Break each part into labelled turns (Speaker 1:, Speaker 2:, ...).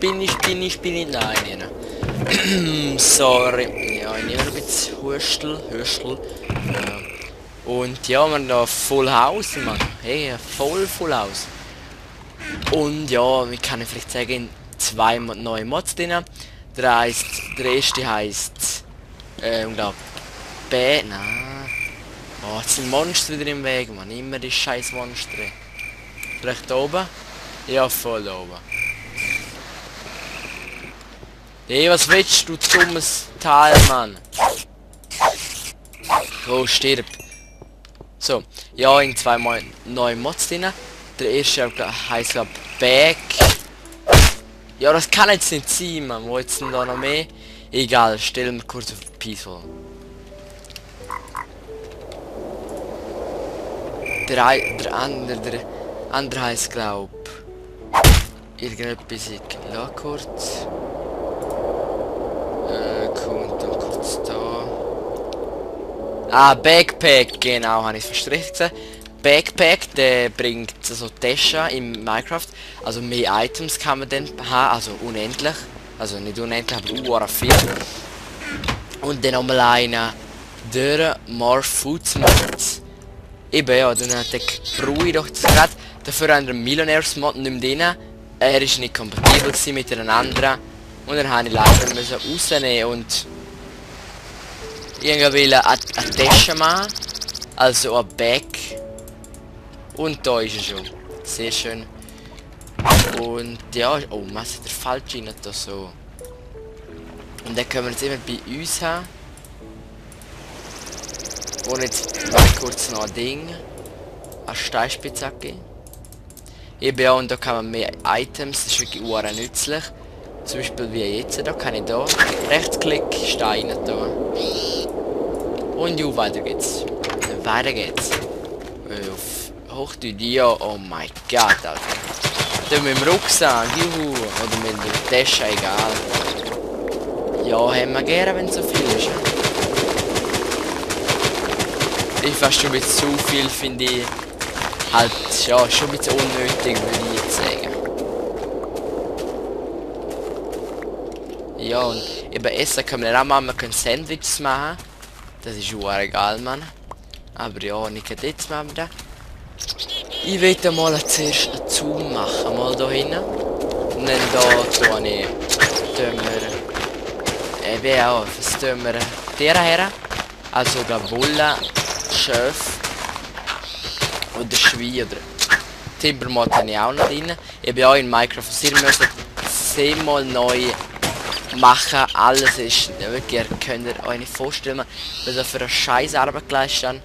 Speaker 1: Spinni, nein, nein. Sorry. Ja, ich nehme ein bisschen Hüstel. Ja. Und ja, wir haben da Full House, Mann. Hey, Full House. Und ja, ich kann vielleicht sagen, zwei neue Mods drin. Der erste heisst, glaub, nein. Oh, jetzt sind Monster wieder im Weg, man. Immer die scheiß Monster. Recht oben? Ja, voll oben. Hey, was willst du, dummes Teil, Mann? Oh, stirb. So, ja, in zwei neue Mods drin. Der erste heisst, glaub, Back. Ja, das kann jetzt nicht sein, man. Wo jetzt denn da noch mehr? Egal, stellen wir kurz auf Peaceful. Der andere heisst, glaub, irgendetwas, ich lass kurz. Kommt dann kurz da. Ah, Backpack, genau, habe ich verstrichen gesehen. Backpack, der bringt so Taschen im Minecraft. Also mehr Items kann man dann haben, also unendlich. Also nicht unendlich, aber viel. Und dann nochmal einer, der More Foods Mods. Eben ja, dann hat der brauche ich doch das gerade. Dafür haben wir einen Millionärs Mod nicht mehr drin. Er ist nicht kompatibel mit einer anderen. Und dann habe ich leider müssen rausnehmen und irgendwie eine Tasche machen. Also ein Bag. Und da ist er schon. Sehr schön. Und ja, oh, was ist der falsche rein da so. Und dann können wir jetzt immer bei uns haben. Und jetzt mal kurz noch ein Ding. Eine Steinspitzhacke. Eben ja, und da kann man mehr Items, das ist wirklich nützlich. Zum Beispiel wie jetzt, da kann ich da Rechtsklick, Steine da. Und ja, weiter geht's. Auf Hochdeutsch, ja, oh mein Gott, Alter. Da mit dem Rucksack, juhu, oder mit der Tasche, egal. Ja, haben wir gerne, wenn es so viel ist. Ich fast schon ein bisschen zu viel, finde ich. Halt, ja, schon ein bisschen unnötig, würde ich jetzt sagen. Ja, und eben Essen können wir auch machen, wir können Sandwiches machen. Das ist auch egal, Mann. Aber ja, nicht jetzt machen wir das. Ich will mal zuerst einen Zoom machen, mal da hinten. Und dann da tue ich eben auch, was tun wir der her? Also ich glaube Wolle, Schöf oder Schwein oder Timbermod habe ich auch noch drin. Eben auch in Minecraft, was ihr müsst 10-mal neu machen, alles ist wirklich, ihr könnt euch nicht vorstellen, was ihr für eine scheiß Arbeit geleistet habt.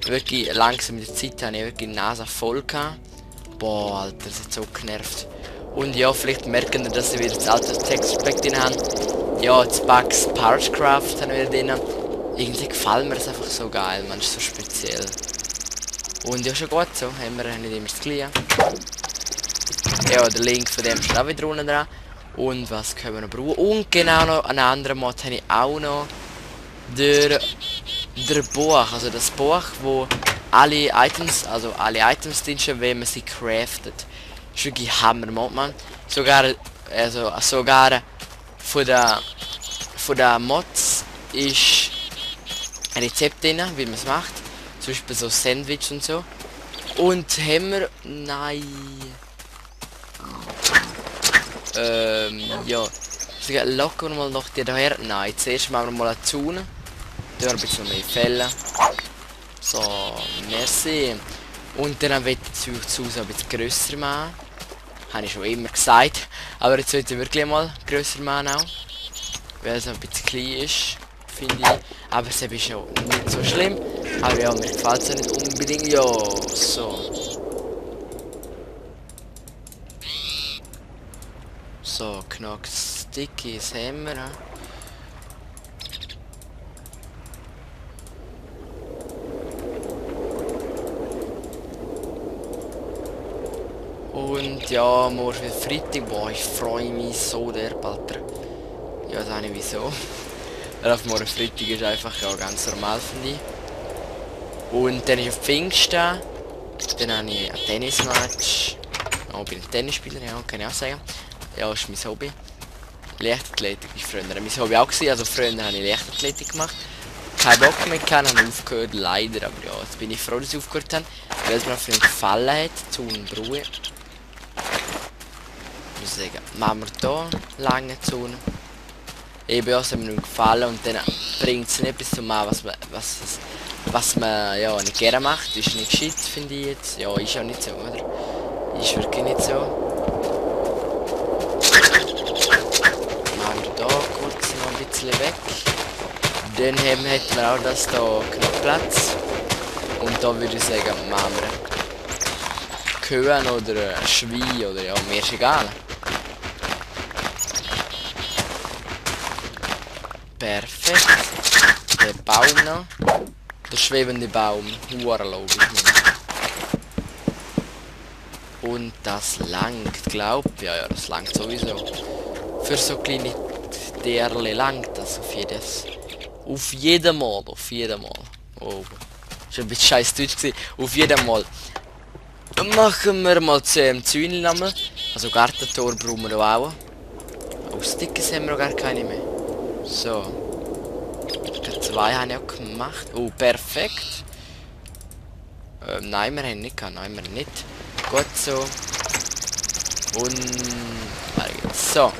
Speaker 1: Wirklich langsam mit der Zeit habe ich wirklich die Nase voll gehabt. Boah, Alter, das hat so genervt. Und ja, vielleicht merken wir, dass ich wieder das alte Textpack drin habe. Ja, das Bugs Parchcraft haben wir drin. Irgendwie gefällt mir das einfach so geil, man, ist so speziell. Und ja, schon gut so, haben wir nicht immer das Gleiche. Ja, der Link von dem steht auch wieder unten dran. Und was können wir noch brauchen? Und genau noch einen anderen Mod habe ich auch noch. Der Buch, also das Buch, wo alle Items drinstehen, wenn man sie craftet. Das ist wirklich Hammer-Mod, man. Sogar von der Mods ist ein Rezept drin, wie man es macht. Zum Beispiel so Sandwich und so. Und haben wir... Nein. Ja. Locker mal noch die daher. Nein, zuerst machen wir mal eine Zone. Da ein bisschen mehr Fälle. So, merci. Und dann wird das Haus ein bisschen grösser machen. Habe ich schon immer gesagt. Aber jetzt sollte ich wirklich mal grösser machen auch. Weil es ein bisschen klein ist, finde ich. Aber es ist schon nicht so schlimm. Aber ja, mir gefällt es nicht unbedingt. Ja, so. So, Knock Stickies haben wir. Und ja, morgen wird Freitag. Boah, ich freue mich so der Alter. Ja, das habe ich wieso. Weil auf morgen Freitag ist einfach ja ganz normal, finde ich. Und dann ist auf Pfingsten. Dann habe ich ein Tennismatch. Oh, bin ich Tennisspieler, ja, kann ich auch sagen. Ja, ist mein Hobby. Leichtathletik ist früher mein Hobby auch gewesen. Also früher habe ich Leichtathletik gemacht. Kein Bock mehr gehabt, habe aufgehört, leider. Aber ja, jetzt bin ich froh, dass ich aufgehört habe. Weil es mir auf jeden gefallen hat. Zu einer Brue. Ich muss sagen, machen wir hier lange Zone. Eben, ja, es hat mir nicht gefallen und dann bringt es nicht bis zum Mal, was man ja nicht gerne macht. Ist nicht gescheit, finde ich jetzt. Ja, ist auch nicht so, oder? Ist wirklich nicht so. Machen wir hier kurz noch ein bisschen weg. Dann hätten wir auch das hier Knopfplatz. Und da würde ich sagen, machen wir Kühen oder ein Schwein oder ja, mir ist egal. Perfekt. Der Baum noch. Der schwebende Baum. Hure logisch. Und das langt, glaub ich. Ja, das langt sowieso. Für so kleine Tierle langt das auf jedes. Auf jeden Mal. Auf jeden Mal. Oh. Das war ein bisschen scheiß Deutsch gewesen. Auf jeden Mal. Dann machen wir mal zum Zäunelnamen. Also Gartentor brauchen wir auch. Auch Stickers haben wir gar keine mehr. So. Die 2 habe ich auch gemacht. Oh, perfekt. Nein, wir haben nicht gehabt. Nein, wir nicht. Gut so. Und... So.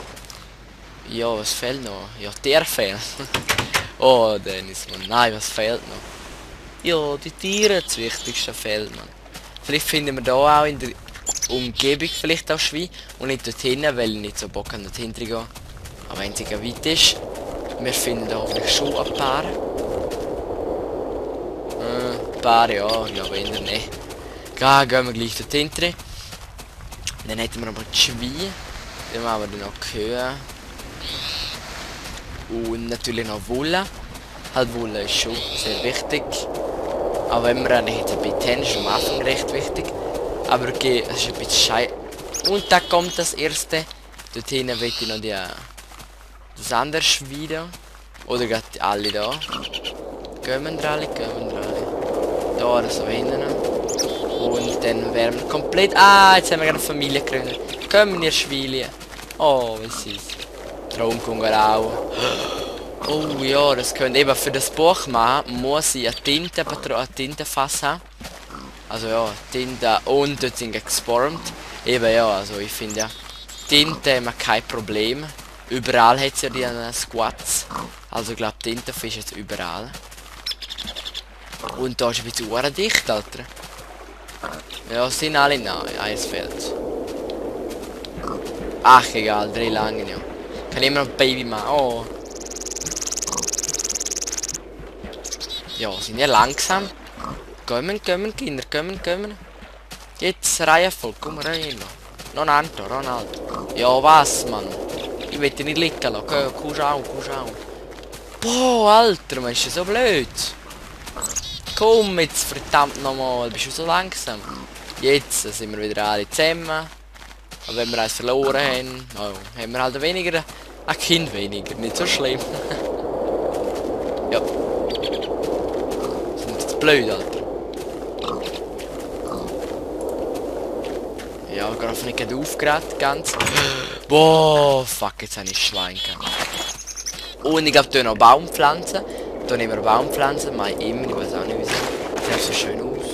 Speaker 1: Ja, was fehlt noch? Ja, der fehlt. Oh, Dennis, man. Nein, was fehlt noch? Ja, die Tiere, das Wichtigste fehlt, man. Vielleicht finden wir da auch in der Umgebung vielleicht auch Schwein. Und nicht dort hinten, weil ich nicht so Bock habe, dort hinten zu gehen. Aber wenn es weit ist. Wir finden da hoffentlich schon ein paar. Ein paar, ja, aber eher nicht. Gehen wir gleich dort hinten. Dann hätten wir aber die Schweine. Dann machen wir noch Kühe. Und natürlich noch Wolle. Halt Wolle ist schon sehr wichtig. Auch wenn wir eine hätten bei 10 ist am Anfang recht wichtig. Aber okay, es ist ein bisschen scheiße. Und da kommt das erste. Dort hinten will ich noch die... Das andere Schwein. Oder geht alle da? Gehen wir alle, gehen wir alle. Da so hinten. Und dann wären wir komplett... Ah, jetzt haben wir gerade eine Familie gegründet. Kommen ihr Schweine. Oh, wie süß. Traumkunger auch. Oh ja, das könnte eben für das Buch machen. Muss ich ein Tintenfass haben. Also ja, Tinte und dort sind gespawnt. Eben ja, also ich finde ja, Tinte haben wir kein Problem. Überall hat es ja die Squats. Also ich glaube, Tintenfisch ist jetzt überall. Und da ist ein bisschen dicht, Alter. Ja, sind alle nahe. Eins fehlt. Ach, egal, 3 lange, ja. Kann immer noch ein Baby machen. Oh. Ja, sind ja langsam. Kommen, Kinder, kommen. Jetzt Reihenfolge, komm rein. Ronaldo. Ja, was, Mann? Ich will dich nicht liegen lassen. Komm, schau. Boah, Alter, man ist ja so blöd. Komm jetzt, verdammt nochmal. Bist du so langsam? Jetzt sind wir wieder alle zusammen. Aber wenn wir eins verloren haben, oh, haben wir halt weniger. Ein Kind weniger. Nicht so schlimm. Ja. Sind jetzt blöd, Alter. Ja, gerade nicht aufgeregt, ganz. Boah, fuck, jetzt habe ich Schwein gehabt. Und ich glaube, hier noch Baumpflanzen. Hier nehmen wir Baumpflanzen, mal immer, ich weiß auch nicht wieso. Sieht so schön aus.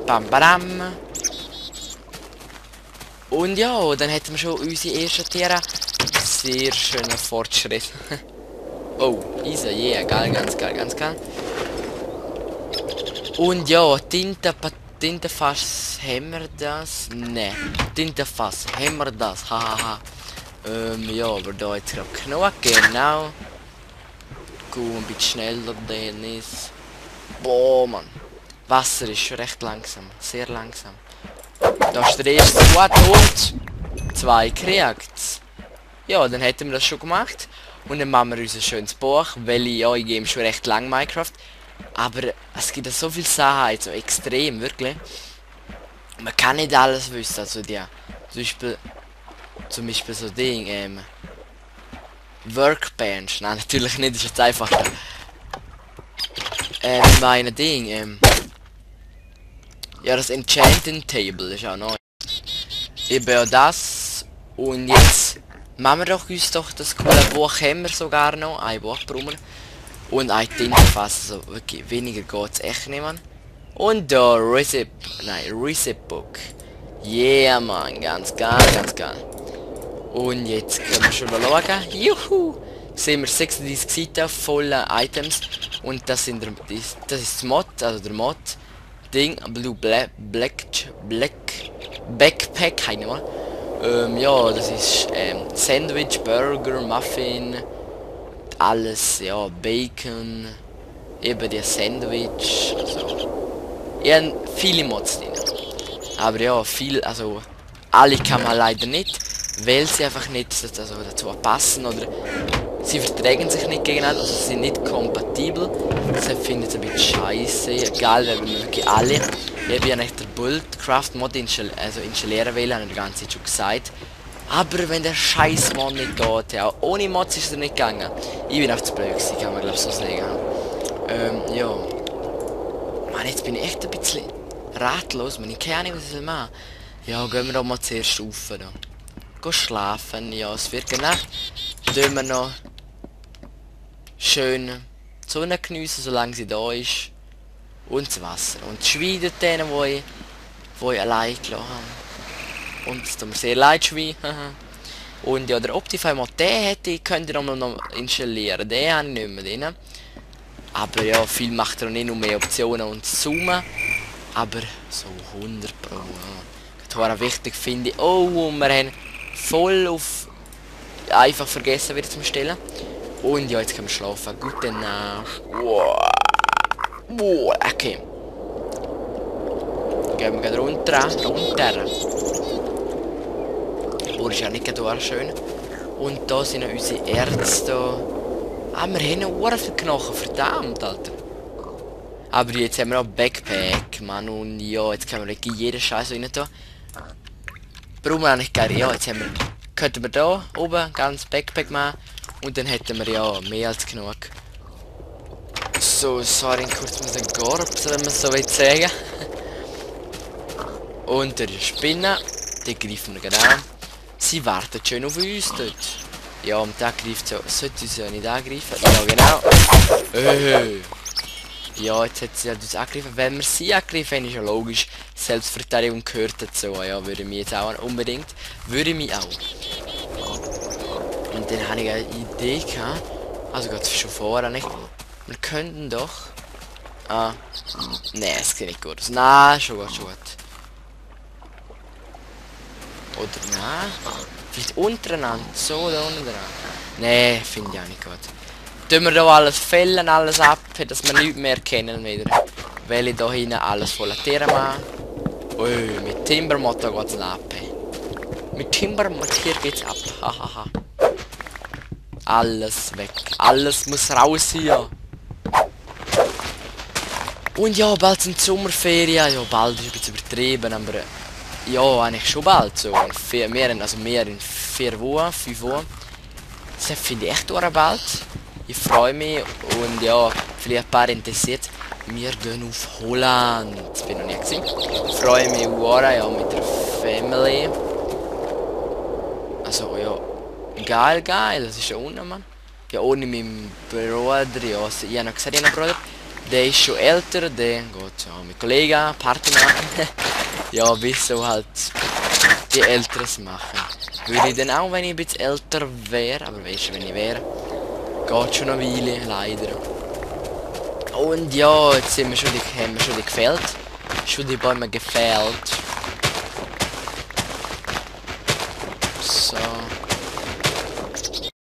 Speaker 1: Bam, badam. Und ja, dann hätten wir schon unsere ersten Tiere. Sehr schöner Fortschritt. Oh, easy, yeah, geil, ganz geil. Und ja, Tintenfass, haben wir das? Ne, Tintenfass, haben wir das? Hahaha. Ja, aber da jetzt gerade genug, genau. Gut, ein bisschen schneller, Dennis. Boah, Mann. Wasser ist schon recht langsam, sehr langsam. Da ist der erste Squad und 2 kriegt. Ja, dann hätten wir das schon gemacht. Und dann machen wir unser schönes Buch, weil ich game schon recht lang Minecraft. Aber es gibt so viele Sachen, so extrem, wirklich. Man kann nicht alles wissen, also die, zum Beispiel so Ding, Workbench, nein, natürlich nicht, das ist jetzt einfach, meine Ding, ja, das Enchanting Table ist auch neu. Eben ja das. Und jetzt machen wir doch uns doch das coole Buch, haben wir sogar noch, ein Buch brauchen wir. Und ein Tintenfass, also wirklich weniger geht's echt nicht, man. Und da Recipe Book. Yeah, man, ganz geil, ganz geil. Und jetzt können wir schon mal schauen. Juhu! Sehen wir 36 Seiten voller Items. Und das sind das ist das Mod, also der Mod. Ding, Blue Black Backpack, keine mal. Ja, das ist Sandwich, Burger, Muffin, alles, ja, Bacon, eben der Sandwich, also, ja, viele Mods drin. Aber ja, viel, also, alle kann man leider nicht, weil sie einfach nicht also, dazu passen oder sie verträgen sich nicht gegeneinander, also sie sind nicht kompatibel. Deshalb finde ich es ein bisschen scheiße, egal, wenn wir wirklich alle, ich habe ja nicht der Buildcraft Mod installieren will, habe ich die ganze Zeit schon gesagt. Aber wenn der scheiß Mod nicht geht, ja, ohne Mods ist es nicht gegangen. Ich bin auf zu blöd gewesen, kann man glaube ich so sagen. Ja. Mann, jetzt bin ich echt ein bisschen ratlos, man, ich keine Ahnung, was ich soll machen. Ja, gehen wir doch mal zuerst rauf, da. Geh schlafen, ja, es wird Nacht. Tun wir noch schön die Sonne geniessen, solange sie da ist. Und das Wasser. Und das Schwein dort denen, wo ich allein gelassen habe. Und es tut mir sehr leid, Schwein. Und ja, der Optify Mod, den könnt ihr noch installieren. Den habe ich nicht mehr drin. Aber ja, viel macht er nicht, nur mehr Optionen und Zoomen. Aber so 100 Pro. Ja. Das war wichtig, finde ich. Oh, wir haben voll auf einfach vergessen wieder zum Stellen. Und ja, jetzt können wir schlafen. Gute Nacht. Wow. Wow, okay. Gehen wir runter. Oh, ist ja nicht gerade schön. Und da sind unsere Ärzte. Ah, wir haben noch viele Knochen. Verdammt, Alter. Aber jetzt haben wir auch Backpack, Mann. Und ja, jetzt können wir jeden Scheiß rein tun. Brauchen wir eigentlich gar nicht. Ja, jetzt haben wir, könnten wir da oben ganz Backpack machen. Und dann hätten wir ja mehr als genug. So, sorry, kurz mit dem Korps, wenn man so will sagen. Und der Spinne, die greifen wir gerade an. Sie warten schön auf uns dort. Ja, und der greift so. Sollte uns ja nicht angreifen. Ja, genau. Ja, jetzt hat sie halt uns angegriffen. Wenn wir sie angegriffen, ist ja logisch. Selbstverteidigung gehört dazu. Ja, würde mich jetzt auch unbedingt. Würde mich auch. Und dann habe ich eine Idee gehabt. Also geht schon vorher nicht. Wir könnten doch. Ah. Ne, es sieht nicht gut aus. Nein, schon gut, schon gut. Oder nein. Vielleicht untereinander. So oder unten dran. Ne, finde ich auch nicht gut. Tun wir hier alles fällen, alles ab, dass wir nichts mehr kennen wieder. Weil ich hier hinten alles voller Tiere mache. Ui, mit Timbermotor geht's ab. Mit Timbermotor geht's ab. Hahaha. Alles weg. Alles muss raus hier. Und ja, bald sind Sommerferien. Ja, bald ist ein bisschen übertrieben, aber ja, eigentlich schon bald. So mehr in 4 Wochen, 5 Wochen. Das finde ich echt bald. Ich freue mich und ja, vielleicht ein paar interessiert. Wir gehen auf Holland. Das bin ich noch nie gesehen. Ich freue mich ja, mit der Family. Also ja, geil, das ist ja unten, Mann. Ja, ohne meinen Bruder, ja, ich habe noch gesagt, ich habe einen Bruder. Der ist schon älter, der geht ja mit Kollegen Party machen. Ja, wie so halt die Älteres machen. Würde ich dann auch, wenn ich ein bisschen älter wäre, aber weißt du, wenn ich wäre, geht schon eine Weile, leider. Und ja, jetzt haben wir schon die gefällt. Schon die Bäume gefällt. So.